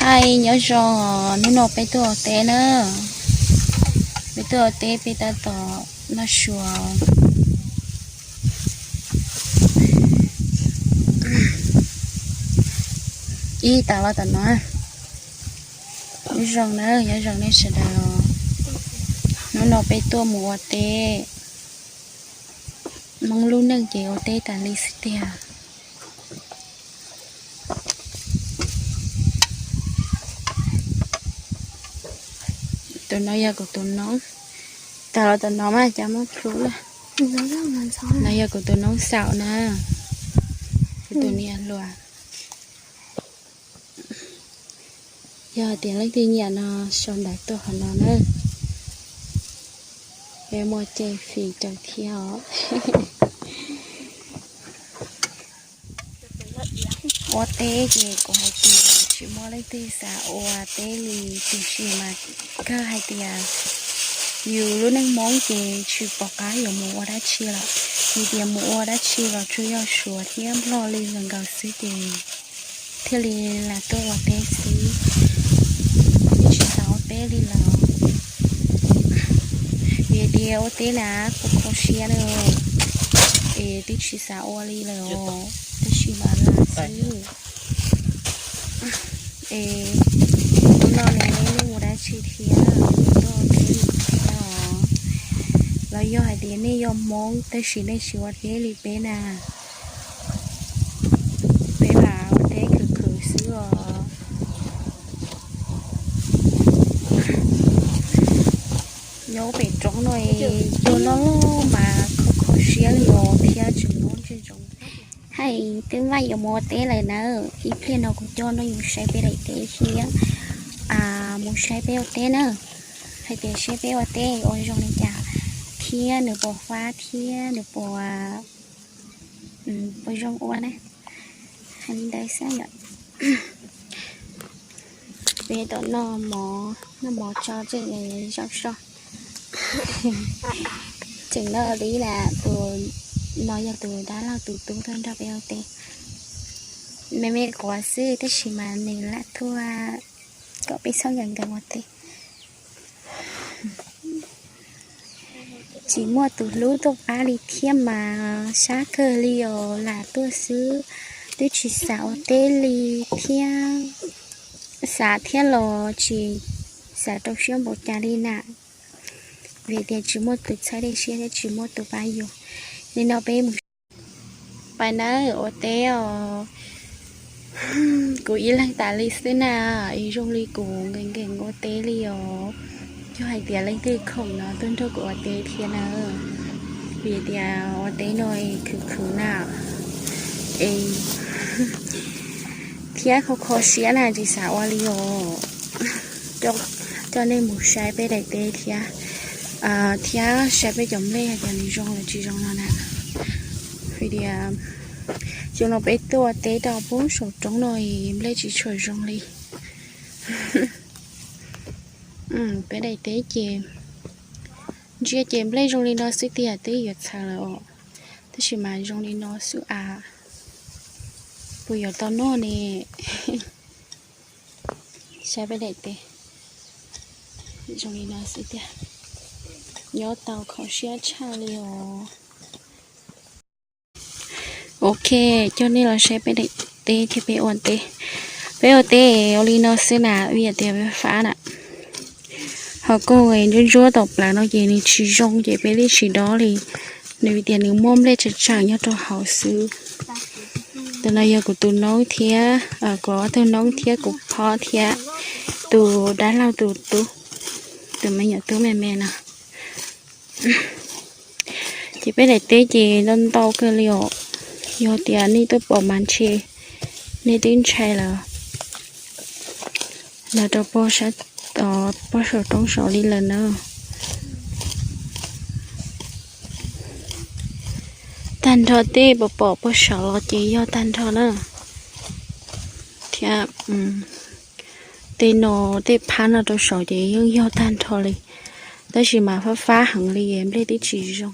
Hais nyob zoo, hnub no peb tuaj ua teb na. Peb tuaj ua teb peb tab tom noj su. Ib tas los tom no. Nyob zoo na, nyob zoo nej sawv daws. Hnub no peb tuaj mus ua teb. Hmoob lub neej ces ua teb tas li xwb tiag. Tus no yog kuv tus noob. Tas los tus no mas cas muaj plhu lawm. No yog kuv tus noob xaum na. Kuv tus niam hluas. Yog hais tias leej twg nyiam no sau ntawv tuaj qhov no na. Peb muaj cai fis rau thiab os. Ua teb ces kuv hais tias tsis muaj leej twg xav ua teb li, tiam sis mas kawg hais tias yus lub neej Hmoob ces tsis pom qab yuav mus ua dab tsi lawm. Vim tias mus ua dab tsi los tsuas yog Suav thiab Nplog li nkaus nkaus xwb ces thiaj li lam tuaj ua teb xwb, twb tsis xav ua teb li lawm. Vim tias ua teb na kuj kho siab na, es twb tsis xav ua li lawm os, tab sis mas lam xwb. Es hnub no ne nej mus dab tsi thiab, nej tuaj ua teb li thiab os? Los yog hais tias nej yog Hmoob tab sis nej tsis ua teb li peb na? Peb mas ua teb khwv khwv xwb os. Nyob pem roob no es tuaj noj mas kho kho siab li os thiab tseem nyob ntsej ntsoov. Hais twb vaj yuav mus ua teb lawm na, ib pliag no kuv coj nej mus saib peb daim teb thiab mus saib peb ua teb na. Hais tias saib peb ua teb ua zoo li cas thiab nws puas fab thiab nws puas, puas zoo ua na. Hais li ntawd xwb yom. Peb tom noj mov, noj mov tso tseg zaum so. Tseem noj li lawm, tus no yog tus dab laug tus tub tuaj nrog peb ua teb. Me me quav xwb tab sis mas nws lam tuaj kom peb txhob nkees nkees ua teb. Tsis muaj tus hlub tuaj pab li thiab mas sab kawg li os, lam tuaj xwb, twb tsis xav ua teb li thiab, xav thiab los tsis xav rau siab npaum cas li na. Vim tias tsis muaj tus txhawb dej siab thiab tsis muaj tus pab yus. Li no peb mus pais nawb ua teb os. Kuv ib leeg tas li xwb na, es zoo li kuv nkees nkees ua teb li os. Yog hais tias leej twg khoom no tuaj nrog kuv ua teb thiab na, vim tias ua teb no es khwv khwv na, es thiab kho kho siab na tsis xav ua li os. Coj nej mus saib peb daim teb thiab, thiab saib peb cov nplej hais tias nws zoo los tsis zoo no na. Vim tias xyoo no peb tuaj ua teb rau pem saum roob no es nplej tsis tshua zoo li. Peb daim teb ces ntsia ces nplej zoo li no xwb tiag twb yuav txhaws lawm os. Tab sis mas zoo li no xwb as, puas yuav tau noj ne? Saib peb daim teb zoo li no xwb tiag, nyob tau kho siab tshaj li os. Ok, coj nej los saib peb daim teb thiab peb ua teb. Peb ua teb ua li no xwb na, vim tias peb fab na. Ho koog ntsuab ntsuab tom plawv no ces nws tsis zoo ces peb twb tsis dob li. Nws vim tias nws muaj nplej tseem tseem nyob rau hauv xwb. Tus no yog kuv tus noob thiab, kuv ob tug noob thiab kuv phob thiab tus dab laug tus tub, tus me nyuam tub me me no. Ces peb daim teb ces ntau ntau kawg li os. Yog tias nej tuaj pom mas ntshe nej twb ntshai lawm. Los rau pog sab, pog saum roob saud li lawm na. Tag nrho tej pom pom pog saud los ces yog tag nrho na. Thiab tej no, tej phab no rau saud ces yeej yog tag nrho li. Tab sis mas fab fab heev li, nplej twb tsis zoo.